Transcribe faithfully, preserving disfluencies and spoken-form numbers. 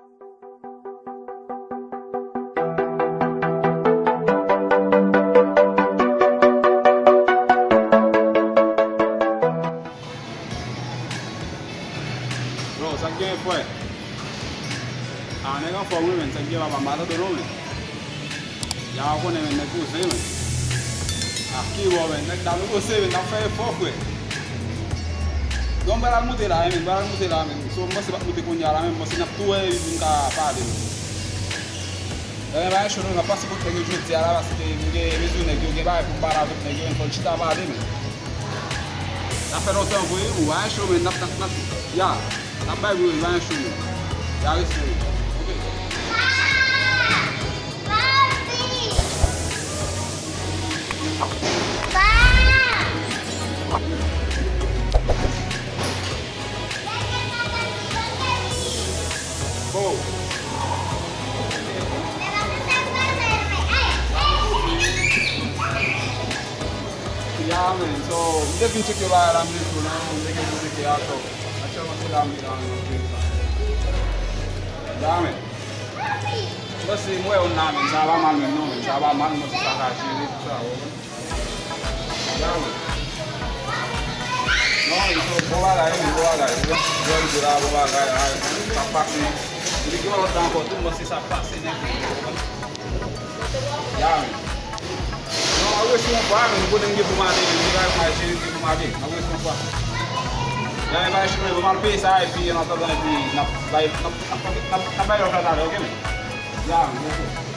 Bro, sa k gen, frè? A, nèg anfòm wi, men. Sa k gen, papa? M pa tande w non, men. Ya, w konnen, men, nèg poze, men. A, ki bò, men? Nèg dam yo poze, men. N ap fè efò, frè. Non, m pral al moute la, men. M pral al moute la, men. So, m panse pa moute kounye a la, men. M panse n ap tou wè, epi n ka pale, men. Ebyen, bagay cho, nou, n ap pase kot nèg yo jodi a la, paske m gen bezwen nèg yo, gen bagay pou m pale avèk nèg yo, men fò n chita pale, men. Sa fè lontan vre, wi, bagay cho, men n ap, n ap, n ap, ya, n ap bay vre, bagay cho, men. Ya, respè, men. Ok. Oh. Ya, men. So, m te vin tcheke bagay la, m te sou la, m te gen pou tcheke a, so, aktyèlman, se la m te la, men, m te sa. Ya, men. Mwen se, mwen, yon la, men, sa pa mal, men, non, men, sa pa mal, mwen, se sa ka jere, tout sa, w konprann? Ya, wi. Non, wi, so, bon bagay, wi, bon bagay. Jan l di la, bon bagay, a, sa pase. Li gen yon lòt tan ankò, tou, mwen, se sa pase, nèg. Ya, wi. Non, mwen resi yon fwa, men, m konnen m gen pou m ale, men, m gen bagay pou m al jere, m gen pou m ale. Mwen resi yon fwa. Ya, men, bagay, chimen, mwen al peye sa, epi, an atandan, epi, n ap bay, n ap, n ap, n ap, n ap bay lòt la talè, ok, men? Ya, wi, ok.